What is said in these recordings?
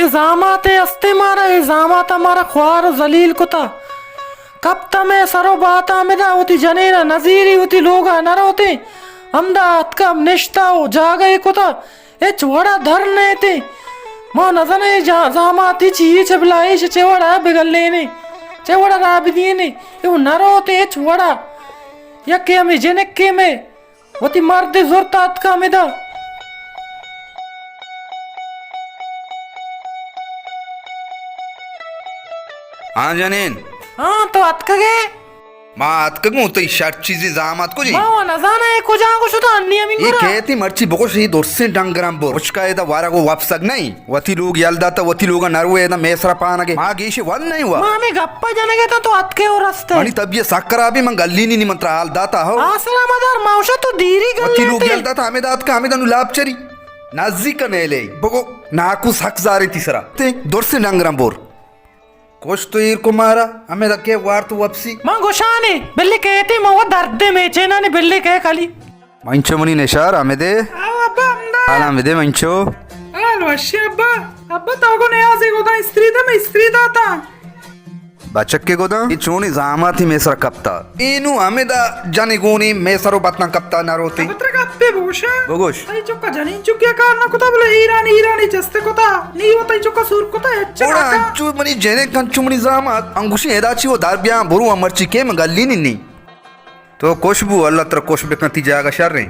زاماتے ہستے مارا، اے زاماتا مارا خوار و ذلیل کتا۔ کپتا مئے سر و باتاں ہمدا، وتی جنینا نزیری، وتی لوگا نروتے۔ ہمدا اتکا نشتا و جاگہے کتا۔ ہچ وڑا در نئیتے۔ ما نزاناں اے جا-، زاماتی چی اے، چہ بلا ایش چہ وڑا بگلینے، چہ وڑا را بدینے۔ اے و نروتے ہچ وڑا۔ یکے ہمے جنکے مئے وتی مردے زرت آتکا ہمدا۔ ہاں جنین۔ ہاں، تو اتکگے؟ ما اتکگوں، تئی شر چیزیں زامات کجی؟ ما و نزاناں اے کجا گو شتا، انی ہمینگورا۔ اے کہتی مرچی بگوش، اے درسیں ڈنگراں بر۔ مشکا ادا وارگ و وپسگ نہیں۔ وتی لوگ یل داتا، وتی لوگا نروے، ادا مئے سرا پانگے۔ ما گیشے ون نہیں وا۔ ما ہمے گپا جنگے تا تو اتکے و رستے۔ منی طبیعت سک خرابی، من گلینی نی، من ترا حال داتا ہو۔ آسرا مدار، ما وشا تو دیری گلیتے۔ وتی لوگ یل داتا، ہمے دات کا، ہمے دنو لاپ چری۔ نزدیک نیلے، بگو، ناکو سک زارے تی سرا۔ تے درسیں ڈنگراں بر۔ کشت و ایر کو مارا، ہمے دکے وارت و وپسی۔ من گوشانے، بلے کہتے من و دردے میچینانے، بلے کہے کلی۔ منچو منی نشار، ہمے دے۔ آو ابا، ہمدا۔ حالاں بدے منچو۔ حال وشی ابا۔ ابا تو گو نیازے گوداں استری دے، من استری داتا۔ بچکے گوداں، اے چونی زاماتی مئے سرا کپتا۔ اے نوں ہمدا جنی گونی مئے سر و بتاں کپتا نہ روتی۔ ابا ترا گپے بگوشاں۔ بگوش۔ تئی چکا جنین چکیا کار نہ کتا، بلے ایرانی، ایرانی چست کتا۔ نی و تئی چکا سور کتا، ہچ گڑا نہ کن۔ انچو منی جنک، انچو منی زامات۔ انگوشی ادا چی و در بیاں، برو مرچی کے من گلی نی نی۔ تو خوش بو، اللہ ترا خوش بکن، تی جاگہ شریں۔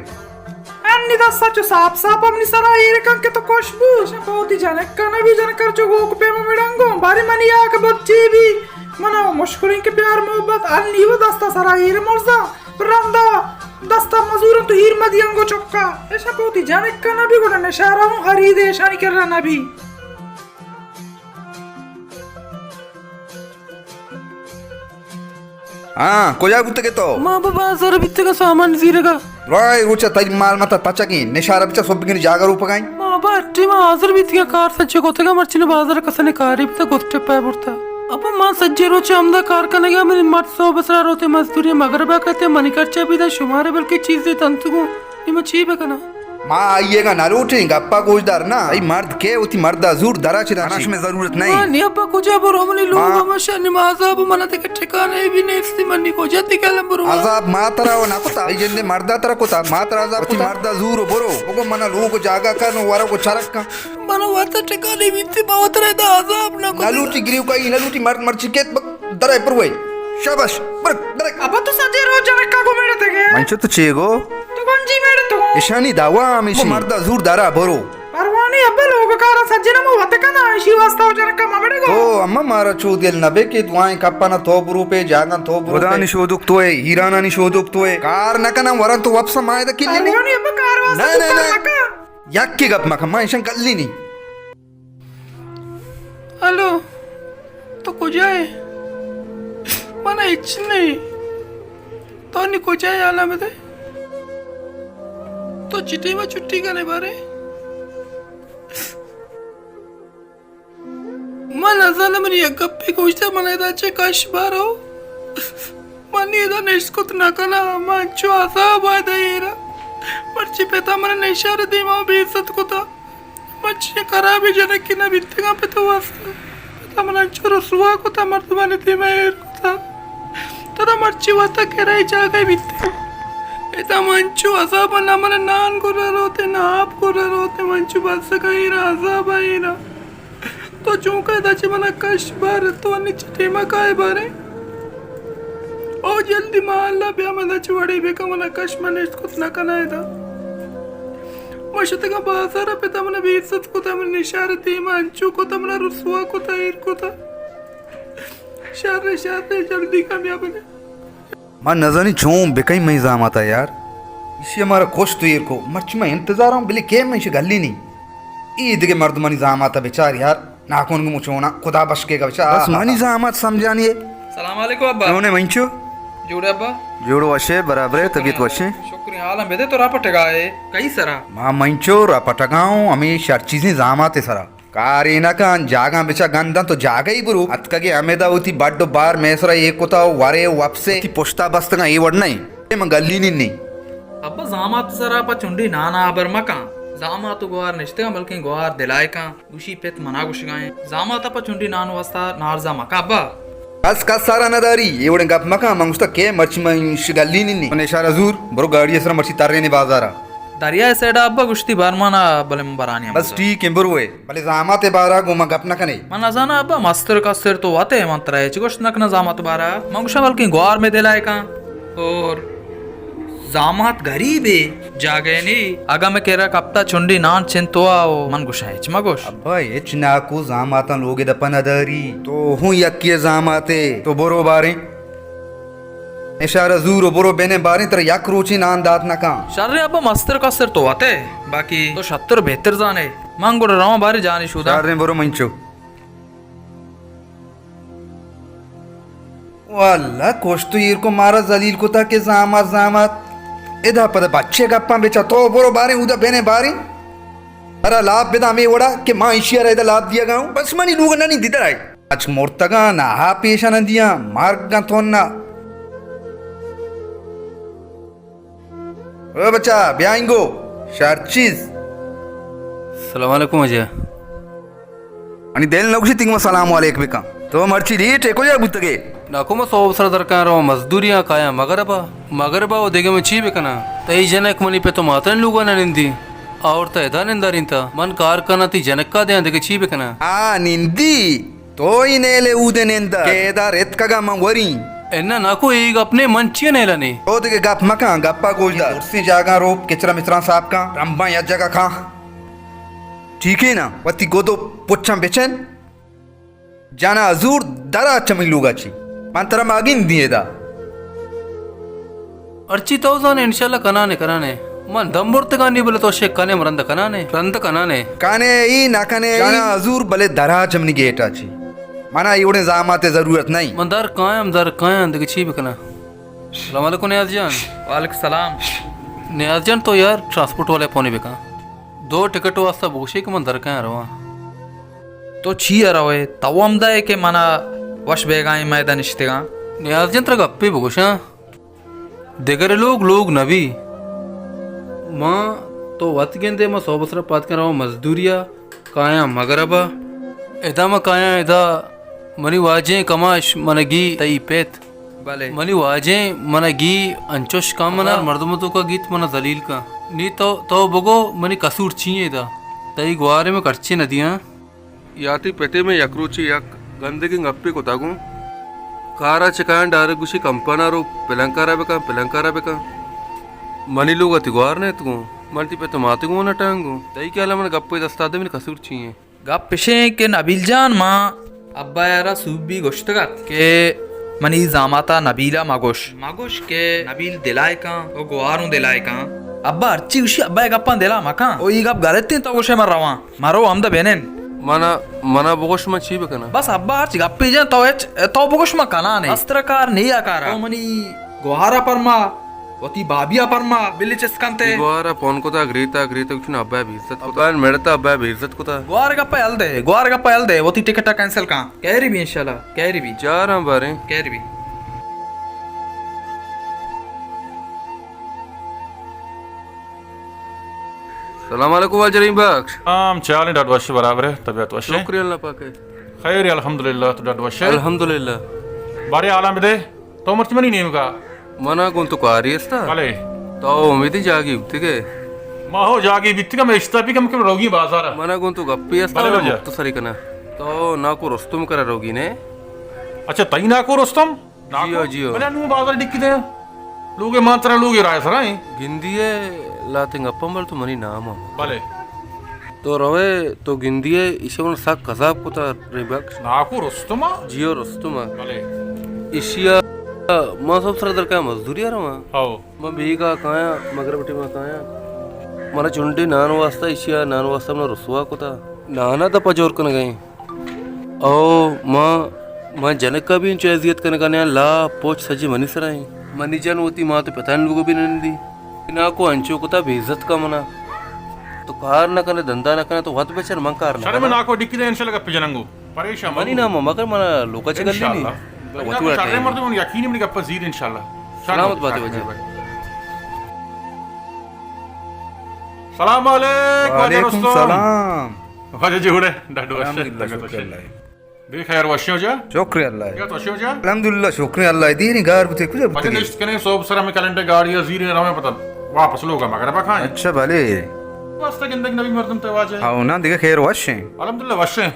انی دستا چو ساپ ساپ منی سرا ایر کن کہ تو خوش بو۔ شپا وتی جنکا نبی، جنکا چو گوک پیما مڑنگو۔ باری منی آ کہ بچی بی، منا و مشکلیں کہ پیار محبت۔ انی و دستا سرا ایر مرزا، رندا دستا مزورن تو ایر مدی انگو چکا۔ شپا وتی جنکا نبی، گڑا نشارا ہوں خرید ایشانی کرا نبی۔ ہاں، کجا بوتگے تو؟ ما بہ بازار بیتگاں سامان زیرگا۔ درائیں روچا تئی مال متا تچگیں، نشارا بچا سبگیں جاگہ روپگائیں۔ ما بہ ہٹی ما حاضر بیتگاں، کار سجے کتگا، مرچی نہ بازار کسنے کاری بیتا، گوسٹ پہ برتا۔ ابا ما سجے روچا ہمدا کار کنگا، منی مرد صبح سرا روتے مزدوری مغربا کتے، منی کرچا بیدا شمارے بلکہ چیزے تنتگوں۔ نی من چی بکناں؟ ما آئیگا نہ لوٹیں، گپا گوش دار نا۔ ای مرد کے وتی مردا زور درا چہ دنچی۔ منا شمے ضرورت نہیں۔ ما نی ابا کجا برو، منی لوگ ما ہمشا نمازا بو، منا تک ٹھکانے بھی نیستی، من نی کجا تک الم برو۔ عذاب ما ترا و نہ کتا، ای جندے مردا ترا کتا، ما ترا عذاب وتی کتا۔ مردا زور و برو، بگو منا لوگ جاگا کن و ورگ و چرک کن۔ منا وتا ٹھکانے بیتی، ما وترا دا عذاب نہ کتا۔ نہ لوٹی گریو کا، ای نہ لوٹی مرد مرچی کیت بک۔ درائے پروئے۔ شاباش۔ برک، درک۔ ابا تو سجے روچ جنکا گو میڑتگے۔ منچو تو چے گو؟ تو گنجی میڑتگو۔ اشانی دعوا ہمیشی۔ مردا زور دارا برو۔ پروانی ابا لوگ کارا سجے نمو وت کنا، اشی واسطہ و جنکا ممڑے گو۔ تو اما مارا چو دل نبے کہ دوائیں کپانا تو برو پہ جاگاں تو برو پہ۔ خدا نی شودک توئے، ایرانانی شودک توئے۔ کار نہ کنا ورن تو وپس مائے دا کلے۔ پروانی ابا کار واسطہ نہ، تو نہ، کار نہ۔ مکا۔ یکی گپ مکن، ما ایشان کلی نی۔ ہلو، تو کجا ئے؟ من ءَ ہچ نہ ایں۔ تو نی کجا ئے، حالاں بدے۔ تو چٹی ما چھٹی کنے بارے؟ من نزاناں، من یک گپے گوشتہ، من ادا چہ کش بارو۔ من ادا نشت کت نہ کناں، من انچو عذاب ءَ ادا ایراں۔ مرچی پتا من نشار دیما بے عزت کتا۔ من چی خرابیں جنکے نہ بیتگاں پتا واسطہ۔ پتا من انچو رسوا کتا، مردمانی دیما ایر کتا۔ ترا مرچی وتا کرائے جاگہ بیتگاں۔ پتا من انچو عذاب، نہ من نان گرا روتے، نہ آپ گرا روتے، من انچو بزگاں ایراں، عذاب ایراں۔ تو چونکا ادا چہ منا کش بار، تو انی چہ ٹیما کائے بارے؟ او جلدی ما اللہ بیا، منا چہ وڑے بکن، منا کش، من نشت کت نہ کناں ادا۔ ما شتگاں بازار، پتا منا بے عزت کتا، من نشار دیما انچو کتا، منا رسوا کتا، ایر کتا۔ شر، شر، جلدی کا بیا بنے۔ من نزانی چون بکئی مئی زاماتا یار۔ ایشی مارا کشت و ایر کو۔ مرچی من انتظار آں، بلے کئے من ایشی گلی نی۔ ای دگہ مردمانی زاماتا بچار یار۔ ناکون گمو چونا۔ خدا بشکے گا بچار۔ بس منی زامات سمجھانی ہے۔ سلام علیکم ابا۔ چونے منچو؟ جوڑے ابا؟ جوڑو وشے، برابرے، طبیعت وشے۔ شکر، حالاں بدے، تو راپٹگا ئے؟ کئی سرا؟ ما منچو راپٹگا اوں، ہمے شر چیزیں زامات سرا۔ کارے نہ کن، جاگاں بچا گنداں، تو جاگہ ای برو۔ اتکگے ہمیدا وتی بڈ و بار مئے سرا ایر کتا و ورے و وپسے وتی پشتا بستگاں، اے وڑ نہ ایں۔ من گلی نی نی۔ ابا زامات سرا پہ چنڈی نانا ہبر مکن۔ زامات و گوار نشتگاں، بلکیں گوار دلائکاں، گوشی پت منا گوشگائیں۔ زامات پہ چنڈی نان واسطہ نارزا مکن ابا۔ بس کس سارا نداری، اے وڑیں گپ مکن، من گوشتا کہ مرچی من ایش گلی نی۔ من اشارہ زور، برو گاڑی سرا مرچی ترینی بازارا۔ دریا سیڈا ابا گوشتی برمانا، بلے من برانی ہم بس بوتا۔ ٹھیک ہے، برو اے۔ بلے زامات ء بارہ ء گوں من گپ نہ کن ئے۔ من نزاناں ابا، مستر کستر تو وت ئے، من ترا ہچ گوشت نہ کناں زامات ء بارہ ء۔ من گوشاں بلکیں گوار مئے دل ء کن۔ اور زامات گریبے، جاگہ نی، اگاں مئے کرا کپتا چنڈی نان چنتوا و من گوشاں ہچ مہ گوش۔ ابا ہچ ناکو، زاماتاں لوگ ء دپا نہ داری، تو ہوں یکے ء زامات ئے، تو برو باریں۔ اشارہ زور و برو بنیں باریں، ترا یک روچی نان دات نہ کن۔ شریں ابا، مستر کستر تو وت ئے، باقی تو شتر بہتر زان ئے۔ من گڑا رواں باریں جانی شوداں۔ شریں، برو منچو۔ واللہ کشت و ایر کو، مارا ذلیل کتا کہ زامات زامات۔ ادا پدا بچے گپاں بچا، تو برو باریں اودا بنیں باریں۔ ترا لاپ بداں ہمے وڑا کہ ما ایشی ء را ادا لاپ دیگا اوں۔ بس منی لوگ نہ نندی درائے۔ اچ مرتگاں نہ پیش نہ دیاں، مرگاں تو نہ۔ او بچا، بیا انگو، شر چیز۔ سلام علیکم اجے۔ انی دل نہ گوشی تنگ ما سلام علیک بکن۔ تو مرچی لیٹ ہے، کجا بوتگے؟ ناکو، ما صوب سر درکاں رواں مزدوریاں، کایاں مغربا۔ مغربا و دگہ من چی بکناں؟ تئی جنک منی پت و ماتانی لوگا نہ نندی۔ آورتا ادا نندارینتا۔ من کار کناں، تئی جنکا دیاں، دگہ چی بکناں؟ آ نندی۔ تو ای نیلے اودے نندا کہ ادا رتکگا من وریں۔ انا ناکو، اے گپ نے، من چی نیلا نے؟ تو دگہ گپ مکن، گپا گوش دار۔ درسیں جاگاں رو، کچرا مچراں صاف کن، رمباں یک جگہ کن۔ ٹھیک ہے نا؟ وتی گد و پچاں بچن، جانا حضور درا چمی لوگا چی۔ من ترا ماگین دیے دا۔ ہرچی تو زانے، انشاءاللہ کنانے، کنانے۔ من دم برتگانی، بلے تو شک کنے، من رند کنانے، رند کنانے۔ کنے ای نہ کنے ای۔ جانا حضور، بلے درا چمنی گیٹا چی۔ منا ایوڑیں زامات ضرورت نہیں۔ من در کایم، در کایم، دگہ چی بکناں؟ السلام علیکم نیاز جان۔ وعلیکم السلام۔ نیاز جان، تو یار ٹرانسپورٹ والے پونے بکن۔ دو ٹکٹ واسطہ بگوشے کہ من در کایم رواں۔ تو چی ء روئے؟ تو ہمدا ئے کہ منا وش بیگائیں، مئے ادا نشتگاں۔ نیاز جان، ترا گپے بگوشاں۔ دگرے لوگ لوگ نہ بی۔ ما تو وت گندے، ما صوب سرا پاد کن رواں مزدوریا، کایاں مغربا۔ ادا ما کایاں، ادا منی واجہیں کماش، من گی تئی پت۔ بلے۔ منی واجہیں من گی انچوش کن، منا ہزار مردم توکا گیت، منا ذلیل کن۔ نی تو، تو بگو منی قصور چی ایں ادا؟ تئی گوارے من کرچے نہ دیاں۔ یا تئی پتے من یک روچے یک گندگیں گپے کتا گوں۔ کارا چکایاں ڈائریکٹ گوشی کمپانا رو، پلان کارا بکن، پلان کارا بکن۔ منی لوگا تئی گوار نہ اتگوں۔ من تئی پت ماتے گوں نہ ٹانگوں۔ تئی خیالا من گپے دستا دے، منی قصور چی ایں؟ گپ اش انت کہ نبیل جان، ما ابا ء را سوبی گوشتگ ات کہ منی زاماتا نبیل ء مگوش، مگوش کہ نبیل دلائکاں و گواروں دلائکاں۔ ابا ہرچی گوشی، ابا ء گپاں دلا مکن۔ او ای گپ غلط انت، تو گوشے من رواں، مرو ہمدا بنن۔ منا، منا بگوش من چی بکناں؟ بس ابا ہرچ گپے جن، تو ہچ، تو بگوش من کناں نے۔ استر کار نیا کارا۔ تو منی گوہارا پرما، وتی بابیا پرما، بلی چست کنتے۔ گوہارا پون کتا، گریتا، گریتا، گوشن ابا بے عزت کتا۔ ابا مڑتا، ابا بے عزت کتا۔ گوہار گپا یل دے، گوہار گپا یل دے، وتی ٹکٹا کینسل کن۔ کہری بی انشاءاللہ، کہری بی۔ جاراں باریں۔ کہری بی۔ سلام علیکم واجہ رحیم بخش۔ ہاں، چالیں ڈاڈ وش برابر ہے، طبیعت وش ہے؟ شکر اللہ پاک ہے۔ خیر الحمدللہ، تو ڈاڈ وش ہے؟ الحمدللہ۔ بارے حالاں بدے، تو مرچی منی نیمگا؟ منا گوں تو کاری استا؟ بلے۔ تو امیدی جاگی بیتگے؟ ما ہو جاگی بیتگا، میں اشتا بھی کم کم روگی بازارا۔ منا گوں تو گپی استا، بلے بلے۔ مختصری کنا۔ تو ناکو رستم کرا روگی نے؟ اچھا، تئی ناکو رستم؟ جیو، جیو۔ بلے نوں بازار ڈکی دے۔ لوگے مان ترا لوگے رائے سرا ہیں۔ گندی ہے لاتیں گپاں بل تو منی نام آ۔ بلے۔ تو روے تو گندی ہے، ایشی من سک عذاب کتا رے بخش۔ ناکو رستم آ؟ جیو رستم آ۔ بلے۔ ایشی آ ما سب سر درکا مزدوری آ رواں۔ ہاؤ۔ من بیگا کایاں، مغرب ٹیما کایاں۔ منا چنڈے نان واسطہ، ایشی آ نان واسطہ منا رسوا کتا۔ نانا دپا جور کنگا ہیں۔ او ما، ما جنکا بھی انچو اذیت کنگا نیاں، لا پوچ سجی منی سرا ہیں۔ منی جن وتی مات پتان لوگو بھی نندی۔ ناکو انچو کتا بے عزت کا منا۔ تو کار نہ کنے، دندا نہ کنے، تو وت بچر، من کار نہ شرم کنا۔ ناکو ڈکی دے انشاءاللہ گپ جننگو۔ پریشان منی مگو۔ نام مگر منا لوکا چگل نہیں۔ انشاءاللہ۔ وتی وڑا شرم ٹائم۔ مردم یقین منی گپ زیر انشاءاللہ۔ سلامت باتے واجہ۔ سلام علیک، واجہ وعلیکم رستم۔ سلام۔ واجہ جوڑ ئے؟ ڈاڈو وش ئے؟ الحمدللہ، شکر اللہ۔ دگہ خیر وشی ہو جا؟ شکر اللہ۔ کیا تو وشی ہو جا؟ الحمدللہ، شکر اللہ۔ دیریں گار بوتے، کجا بوتے؟ نشت کنے، صبح سر ہمیں کلنڈے گاڑی زیریں رویں پتہ واپس لوگا مغربا کھائیں۔ اچھا بلے۔ واسطہ گندگ نبی مردم تے واجہ۔ ہاؤ نا، دگہ خیر وش ئے؟ الحمدللہ وش ئے۔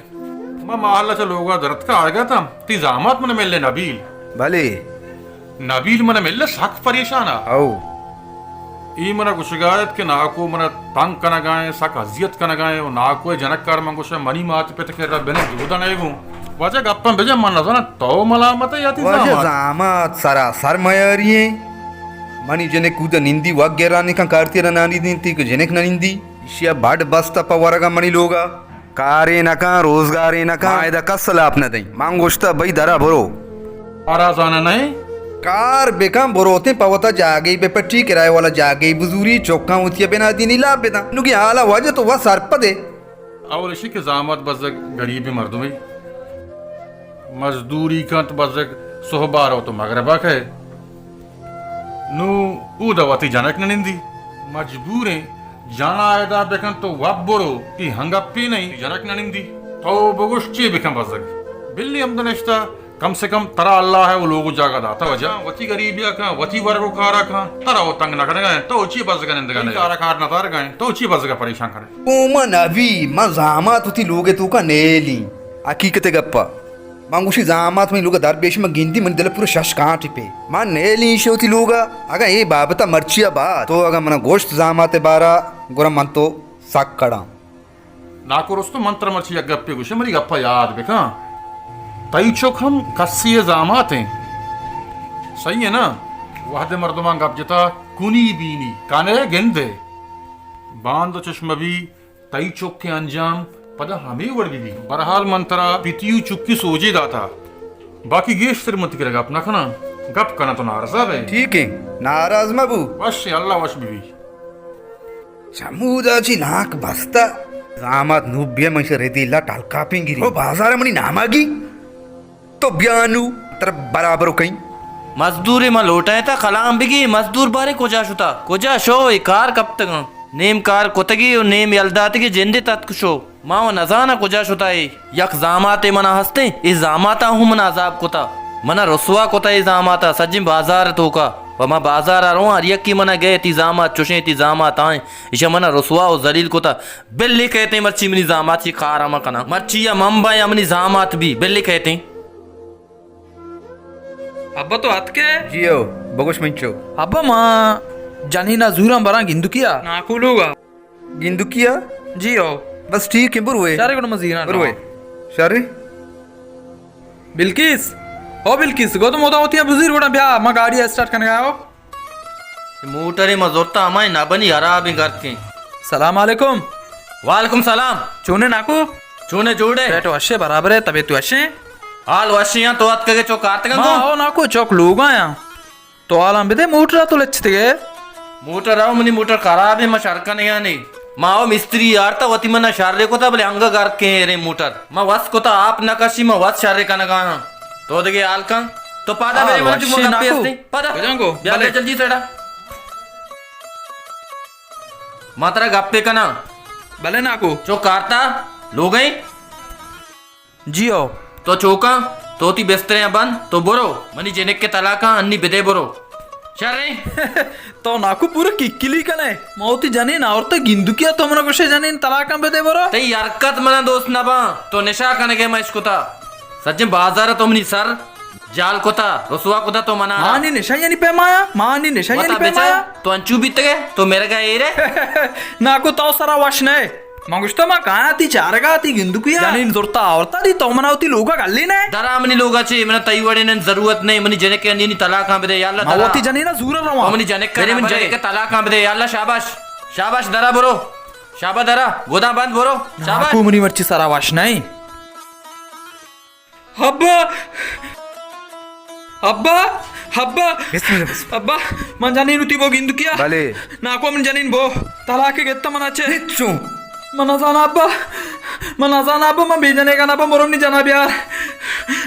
ما محلہ چہ لوگا درتکا آئیگا تا، تی زامات من ملے نبیل۔ بلے۔ نبیل من ملے سک پریشان آ۔ او۔ ای منا گوشگا ات کہ ناکو منا تنگ کنگا ایں، سک اذیت کنگا ایں، و ناکو جنک کار من گوشا منی مات پت کرا بنے دودہ نئے گوں۔ واجہ گپاں بجن، من نزاناں تو ملامت ئے یا تی واجہ زامات؟ زامات سرا سر میاری ایں۔ منی جنک کودا نندی وگرانی کن کارتی را نانی دین تی کہ جنک نہ نندی۔ ایشیا بڈ بستا پہ ورگا منی لوگا۔ کارے نہ کن، روزگارے نہ کن، ما ادا کس لاپ نہ دئیں۔ من گوشتہ، بھئی، درا برو۔ آرا زانہ نہ ایں؟ کار بکن، بروتیں پہ وتا جاگہے بپٹی، کرایہ والا جاگہے بزوری، چکاں وتیا بنا دینی لاپ بدن۔ نوکی حالا واجہ تو وا سرپدے۔ اول اشی کہ زامات بزگ غریب مردمے۔ مزدوری کنت، بزگ سہبا رو تو مغربا کئے۔ نوں اودا وتی جنک نہ نندی۔ مجبوریں جنا ادا بکن تو وت برو، اے ہنگپے نئیں، جنک نہ نندی۔ تو بگوش چے بکن بزگ؟ بلی ہمدا نشتہ، کم سے کم ترا اللہ ء و لوگ و جاگہ داتہ واجہ۔ وتی غریبیا کن، وتی ورگ و کارا کن، ترا و تنگ نہ کنگا انت، تو چی بزگا نندگا نئے؟ کارا کار نہ دارگا انت، تو چی بزگا پریشان کنئے؟ او من ابی، من زامات وتی لوگ توکا نیلی۔ حقیقت گپا۔ من گوشی زامات منی لوگ در بیش من گندی، منی دل پورا شش کانٹی پہ۔ من نیلی ایشی وتی لوگا، اگا اے بابتا مرچیا بات، تو اگا منا گوشت زامات بارا، گڑا من تو سک کڑاں۔ ناکو رستم، من ترا مرچی یک گپے گوشاں، منی گپا یاد بکن۔ تئی چک ہم کسی ء زامات انت۔ صحیح ہے نا؟ وہدے مردمان گپ جتا، کنی بینی، کنے گندے۔ باند و چشم بی، تئی چک ء انجام پدا ہمے وڑ بہ بی۔ بہرحال من ترا پتی و چکی سوجے داتا۔ باقی گیشتر من تئی کرا گپ نہ کناں۔ گپ کناں تو ناراض بئے۔ ٹھیک ہے، ناراض مہ بو۔ وش، اللہ وش بہ بی۔ چمودا چی ناک بستہ۔ زامات نوبیہ من شہ ردی اللہ ٹلکاپیں گیری۔ او بازار منی ناماگی۔ تو بیا نو تر برابر کئیں۔ مزدورے ما لوٹائیں تا کلام بگی، مزدور بارے کجا شتا؟ کجا شو؟ اے کار کپتگاں۔ نیم کار کتگی و نیم یل داتگی، جندے تتک شو۔ ما و نزاناں کجا شتا اے۔ یک زاماتے منا ہستیں، اے زاماتا ہوں منا عذاب کتا۔ منا رسوا کتا اے زاماتا، سجیں بازار توکا۔ و ما بازارا رواں، ہر یکی منا گئے، تی زامات چوشیں، تی زامات آئیں۔ ایشا منا رسوا و ذلیل کتا۔ بلے کئیتیں مرچی منی زامات چی کارا مہ کناں۔ مرچی یا من باں یا منی زامات بی۔ بلے کئیتیں۔ ابا تو اتکے؟ جی ہو، بگوش منچو۔ ابا ما جنینا زوراں براں گندکیا۔ ناکو لوگا۔ گندکیا؟ جی ہو۔ بس ٹھیک ہے، بروے۔ شرے گڑا ما زیراں بروے۔ رواں۔ شرے؟ بلکیس، او بلکیس، گو تو مودا ہوتی ہیں بزیر گڑا بیا، ما گاڑی اسٹارٹ کنگا ہو۔ موٹرے ما زرتا ہمائیں نہ بنی، حرابیں گرکیں۔ سلام علیکم۔ وعلیکم سلام۔ چونے ناکو؟ چونے جوڑے؟ پیٹ وشے برابر ہے، طبیعت وشے؟ حال وشے ہیں، تو اتکگے چوک آرتگاں ما تو؟ او ناکو چوک لوگا ہیں۔ تو حالاں بدے موٹرا تو لچتگے؟ موٹر او منی موٹر خراب ہے، ما شر کنگا نہیں۔ ما او مستری آرتا وتی منا شر کتا بلے انگا گرکیں ایریں موٹر۔ ما وس کتا آپ نہ کشی، ما وس شر کنگا ہاں۔ تو دگے حال کن۔ تو پادا برے من چو گپے ہستے۔ پادا۔ بجانگو۔ بیا بلے۔ بیا جلدی سیڑا۔ ما ترا گپے کناں۔ بلے ناکو۔ چو کارتا لوگئیں؟ جی ہو۔ تو چوکاں، تو تی بستریں بند، تو برو۔ منی جنک کے طلاقاں انی بدے برو۔ شریں۔ تو ناکو پورا ککلی کنے۔ ما وتی جنین آورتا گندکیا تو منا گوشے جنین طلاقاں بدے برو۔ تئی حرکت منا دوست نباں۔ تو نشا کنگے ما اشکتا۔ سجیں بازار تو منی سر جال کتا، رسوا کتا تو منا۔ ما نی نشہ یعنی پیمایا، ما نی نشہ یعنی وتا بچار، پیمایا۔ تو انچو بیتگے، تو میرگا ایرے۔ ناکو تو سرا وش نئے۔ من گوشتا ما کایا تی چارگا تی گندکیا۔ جنین زرتا آورتا دی تو منا وتی لوگا گلی نئے۔ درا منی لوگا چے، منا تئی وڑے نن ضرورت نئے، منی جنک انی نی طلاقاں بدے، یا اللہ ما درا۔ وتی جنینا زورا رواں۔ تو منی جنک میرے من جنک طلاقاں بدے، یا اللہ شاباش۔ شاباش درا برو۔ شاباش درا، گودا بند برو۔ شاباش۔ ناکو منی مرچی سرا وش نئے۔ ابا! ابا! ابا! بسم اللہ، بسم اللہ۔ ابا! من جنین وتی بو گندکیا؟ بلے۔ ناکو من جنین بو۔ طلاق گتا منا چے؟ ہچو۔ من نزانا ابا۔ من نزانا ابا، من بے جنے گا نا ابا، برو منی جنا بیار۔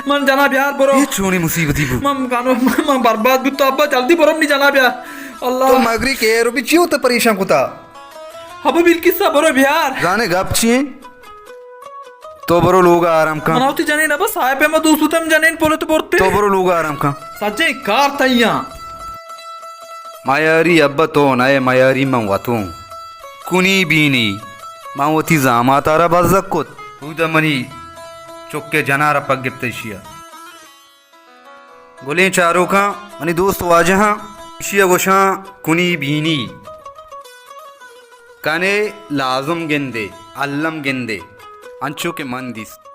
من جنا بیار برو۔ اے چونیں مصیبتی بو؟ من گانو، من برباد بوتا ابا، جلدی برو منی جنا بیار۔ اللہ۔ تو مگری کیرو بی چیو تے پریشان کتا؟ ابا بلکیسا برو بیار۔ زانے گپ چی انت؟ تو برو لوگ ءَ آرام کن۔ منا وتی جنین ابا صاحب ءَ ما دوست بوتم، جنین پلت برتے۔ تو برو لوگ ءَ آرام کن۔ سجیں کار تئیاں۔ میاری ابا تو نئے، میاری من وتوں۔ کنی بینی، من وتی زامات ءَ را بزگ کت۔ اود ءَ منی چک ءِ جن ءَ را پگ گپت ایشی ءَ۔ گلیں چاروکاں، منی دوست واجہاں، ایشی ءَ گوشاں کنی بینی۔ کنے لازم گندے، الم گندے، انچو کہ من دیست۔